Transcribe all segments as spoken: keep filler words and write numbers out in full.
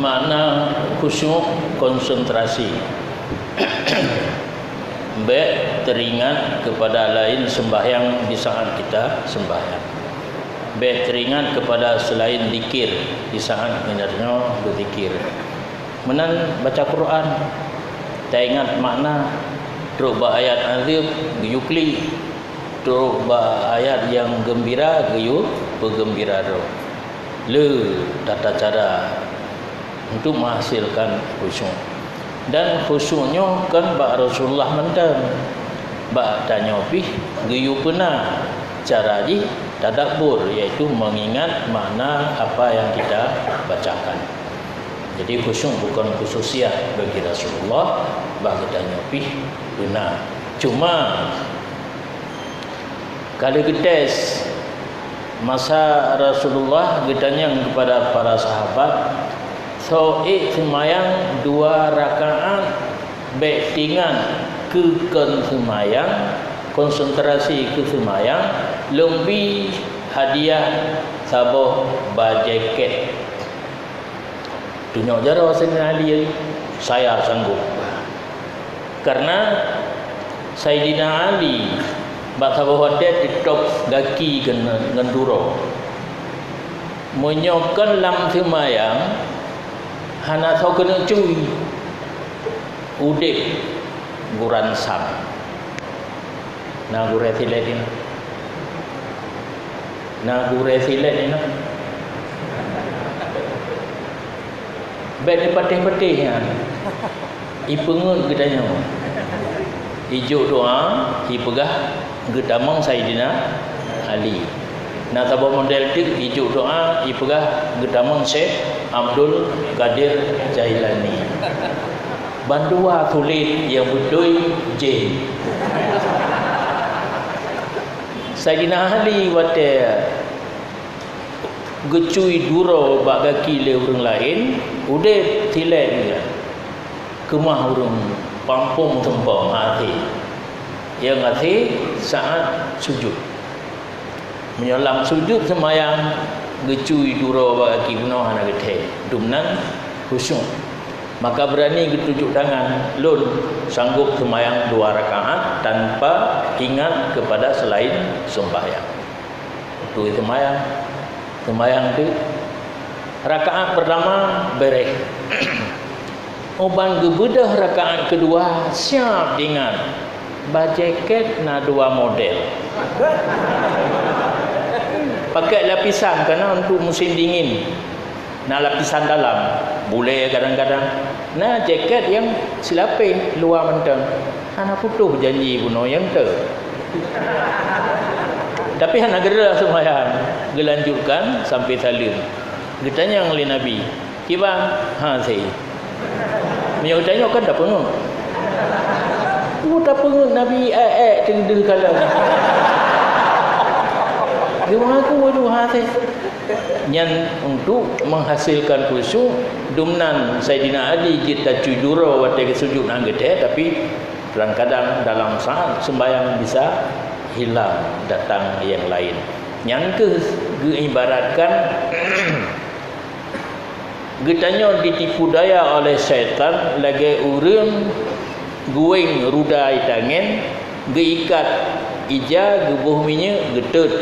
Makna khusyuk, konsentrasi. Bék teringat kepada lain sembahyang di saat kita sembahyang. Bék teringat kepada selain zikir di saat geutanyoe beuzikir. Meunan baca Quran, taingat makna, trok bak ayat azab, geuyue klik, trok bak ayat nyang geumbira, geuyue peugeumbira droe. Le tata cara untuk menghasilkan khusyuk. Dan khusyuk nyoe kon bak Rasulullah mantong, bak tanyoe pih geuyue peuna. Cara jih tadabbur, yaitu mengingat makna apa yang kita bacakan. Jadi khusyuk bukan khususiat bagi Rasulullah, bak geutanyoe pih beuna. Cuma ka lheueh geutés, masa Rasulullah geutanyong kepada para sahabat, "Soe ék seumayang dua rakaat, bék tingat keu kon seumayang, konsentrasi keu seumayang, lôn bi hadiah saboh bajée kèt." Tunyok jaroe Saidina Ali, "Saya sanggup." Karena Saidina Ali bak saboh watée teutôb gaki keunan ngon duroe. Meunyoe kon lam seumayang, hana soe keuneuk cui, udeb guransang. Na gurée silet nyoe. Na gurée silet nyoe. Bék dipatéh-patéh nyan. Ipeungeut geutanyoe. Ijok doa, ipeugah geutamong Saidina Ali. Na saboh model teuk ijok doa, ipeugah geutamong Syekh Abdul Qadir Jailani. Bandua sulet nyang beutôi jén. Saidina Ali watée geucui duroe bak gaki lé ureuëng laén, udeb silet nyan. Keumah ureuëng pampông seumpong até. Nyang até saat sujud. Meunyoe lam sujud seumayang geucui duroe bak gaki bunoe hana geuthée, dum nan khusyuk. Maka beurani geutujuk tangan, "Lôn sanggob seumayang dua rakaat tanpa ingat kepada selain sembahyang." Beutôi seumayang. Seumayang teuk. Rakaat peurtama beureh. Uban geubeudôh rakaat keudua, siab ingat, bajée kèt na dua model. Pakai lapisan, karena untuk musim dingin. Na lapisan dalam, bulée kadang-kadang. Na jakét nyang silapéh luwa mantong. Hana putôh janji bunoe nyang teu. Tapi hana geura seumayang, geulanjutkan sampai saleuem. Geutanyong lé Nabi, "Kiban?" "Hase." Meunyoe geutanyong kan tapeungeut. Oh, tapeungeut Nabi ék-ék teudeuh kalon. Geumangaku, "Waduh, hase." Nyan untuk menghasilkan khusyuk, dumnan Saidina Ali jeuet tacui duroe watée geusujut hana geuthée, tapi kadang-kadang dalam saat sembahyang bisa hilang datang nyang laén. Nyan kheueh geuibaratkan geutanyoe ditipu daya oleh syaitan lagée ureuëng guwéng ruda itangen, geuikat ija, geuboh minyeuk, geutot.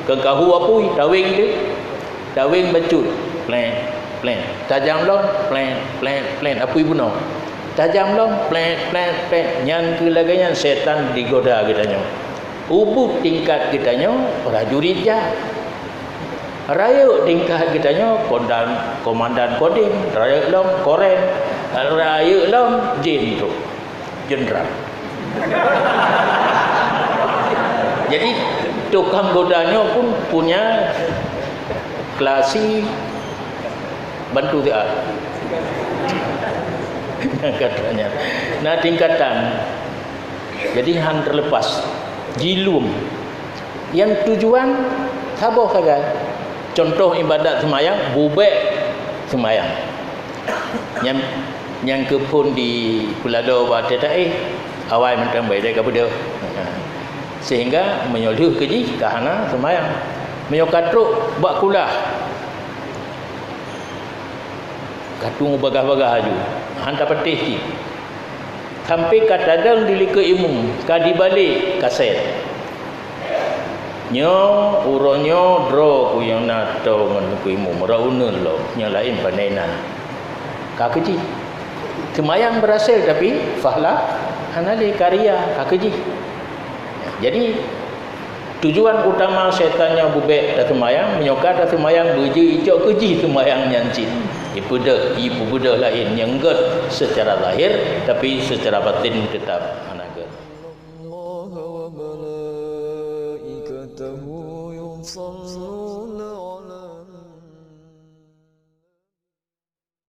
Kon kahu apui, taweng teuh. Taweng bacut, pleng, pleng. Tajam lom, pleng, pleng, pleng. Apui bunoe. Tajam lom, pleng, pleng, pleng. Nyan kheueh lagée nyan syaitan digoda geutanyoe. Ubit tingkat geutanyoe prajurit jak. Rayeuk tingkat geutanyoe kodan-, komandan kodim, rayeuk lom korem, rayeuk lom jén tu, jenderal. Jadi, tukang goda nyoe pun punya klasi bantu siat. Katanya. Nah, tingkatan. Jadi, han terlepas. Jilum. Nyang tujuan saboh sagai. Contoh ibadat seumayang, bubek seumayang. Nyang, nyang keuphon di Peulado bak T T E, awai mantong bai dai ka beudôh. Sehingga meunyoe lheueh keu jih ka hana seumayang. Meunyoe ka trok bak kulah, Ka tueng bagah-bagah laju. Han tapatéh cit. Sampai ka tadong di likot imeum, ka dibalek kaset. Nyoe, uroe nyoe droe ku nyang na toe ngon likot imeum, rot uneun lom, nyang laén panai nan. Ka keujih. Seumayang berhasil, tapi fahlah hana lé, ka ria, ka keujih. Jadi, tujuan utama syaitan nyoe beubék taseumayang, meunyoe ka taseumayang beujeuet icok keujih seumayang nyan cit. Ipeudeuh, ipeubeudoh laén nyang gét secara lahir, tapi secara batin tetap hana gét.